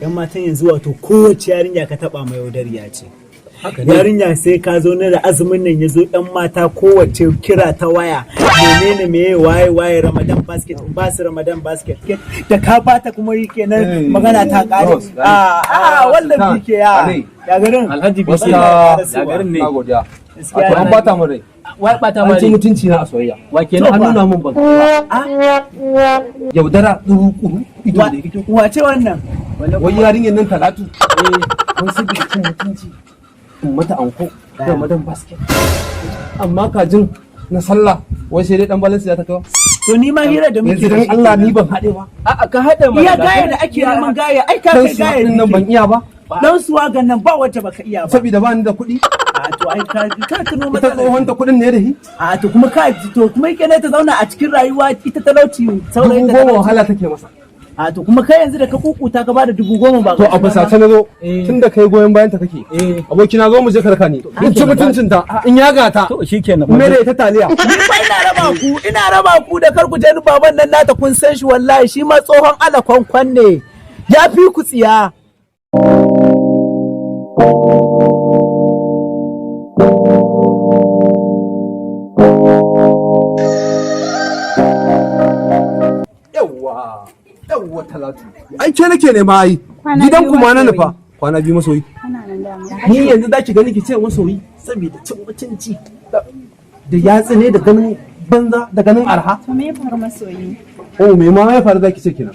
Yan matan yanzu, wato kowace yarinya ka taba mai yaudariya ce. Yarinya sai ka zo na da azumin nan ya zo, yan mata kowace kira ta waya, menene, meye, waye waye, Ramadan basket, ba su Ramadan basket da ka bata kuma yi kenan, magana ta kare. A a wannan bike ya ya garin. Alhaji Bike, ya garin ne? Na godiya. Gaskiya. To, an bata min rai. Wai bata An ci mari. mutunci na a soyayya. Wa kenan? An nuna min ban kai ba. Yaudara ɗuru kuru ido da ido. Wace wannan? Wai yarinyar nan Talatu. Wai saboda cin mutunci in mata anko da Ramadan basket. Amma kajin na sallah wai sai dai dan balance ya ta kawo. To, ni ma hira da muke Yanzu dan Allah ni ban haɗe ba. A'a, ka haɗa mana. Iya, gaya da ake neman gaya, ai ka Dan kai su gaya. ɗin nan ban iya ba. Dan suwagan nan ba wacce baka iya ba. Saboda ba ni da kuɗi. A to, ai ka tuno Ita matsalar. tsohon ta kuɗin ne da shi. A to, kuma ka to kuma yake ne ta zauna a cikin rayuwa ita talauci saurayin Dubu ta goma talauci. wahala take masa. A to, kuma kai yanzu da ka kukuta ka bada 10,000 ba To, a fusace na zo tun da kai goyon bayan ta kake. Abokina, zo mu je karka ni. In ci mutuncin ta, in yaga ta. To, shikenan. Me da ita taliya. Ni fa ina raba ku, ina raba ku da kar ku je ni baban nan nata, kun san shi, wallahi shi ma tsohon ala kwankwan ne, ya fi ku tsiya. Yawwa, yawwa Talatu. Ai ke nake nema ai. Kwana Gidan biyu ku ma na masoyi. nufa. Kwana biyu masoyi. Kana nan dama. Ni yanzu zaki gani ki ce masoyi saboda cin mutunci da yatsi ne da ganin banza da ganin arha. To, me ya faru, masoyi? Oh, me ma ya faru zaki ce kenan.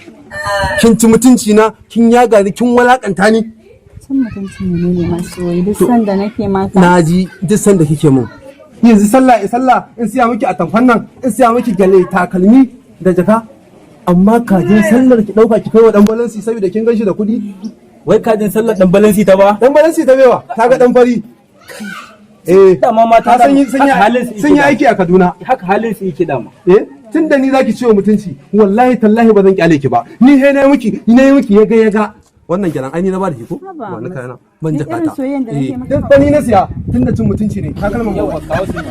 Kin ci mutunci na, kin yaga ni, kin walakanta ni. Cin mutunci ne ne, masoyi? Duk sanda nake maka. Na ji, duk sanda kike mun. Yanzu sallah sallah in siya miki atamfan nan, in siya miki gyale, takalmi da jaka. Amma kajin sallar ki dauka ki kai wa dan balansi saboda kin ganshi da kuɗi. Wai kajin sallar dan balansi ta ba? Dan balansi ta bewa, ta ga dan fari. Eh, Dama mata ta sun yi haka halin su sun yi yake. aiki a Kaduna. Haka halin su yake dama. Eh, tun da ni zaki ciwo mutunci, wallahi tallahi ba zan kyale ki ba. Ni he na miki, ni na miki yaga yaga. Wannan kenan, ai ni na ba da shi ko? Haba, Wani mas- kayana. Ban Duk jakata. irin soyayyen da nake Eh, maka. duk fa ni na siya, tun da cin mutunci ne. Takalman Yawa, ba. kawo su ma.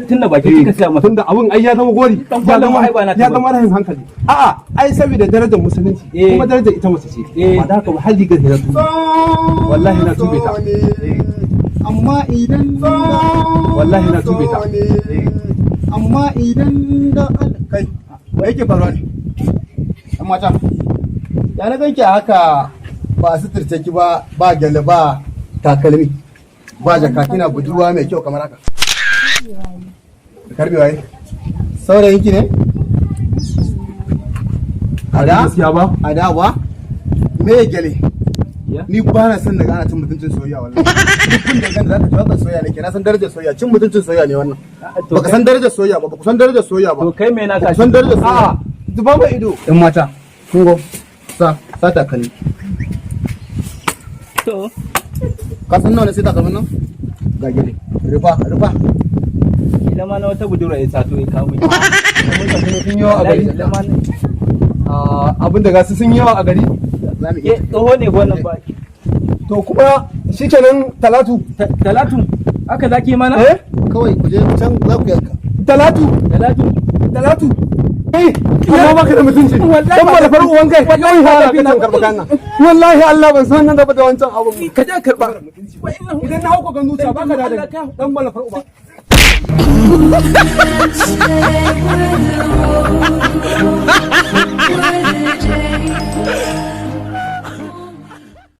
Tun da baki kika siya masa. Tunda abun ai ya zama gori, Dan ya kwallon zama ai ba na ta ya ba. zama rahin hankali. A'a, ai saboda darajar musulunci kuma darajar ita mace ce. Ba da haka ba har rigar na tube, wallahi na tube ta. Amma idan Wallahi na tube ta. Amma idan da kai, wa yake faruwa ne? Ɗan mata, ya na ganki a haka, ba a suturce ki ba, ba gyale, ba takalmi, ba jaka, kina budurwa mai kyau kamar haka? Karbe waye? Saurayin ki ne a da? Gaskiya ba. A da ba me gyale? Ya? Ni ba na son daga ana cin mutuncin soyayya, wallahi. Duk kun da ganda zaka ci wakan soyayya ne ke, na san darajar soyayya. Cin mutuncin soyayya ne wannan. To, Baka san darajar soyayya ba, ba ku san darajar soyayya ba. To, kai me naka? Ba ku san darajar soyayya. A'a, zuba mai ido. Yan mata, kun go sa sa takalmi. To. Ka san nawa ne sai takalmin nan? Ga gele, rufa rufa. Ila ma na wata budurwa ya sato ya kawo miki. Sun yawa a gari. Ila ma na- Ah, abin da gasu sun yawa a gari. Za mu Ke iya tsoho ne wannan ba. To, kuma shikenan, Talatu. Talatu, haka zaki mana? Eh. Kawai ku je can za ku yanka. Talatu. Talatu. Talatu. Eh, amma baka da mutunci. Wallahi. Dan Ba malafar uwan kai. Wallahi Wallahi ba ba laifi na ka karba kana. Wallahi Allah ban san nan da ba da wancan abun. Ka je karba. Idan na hauka gan zuciya baka da dan malafar uba.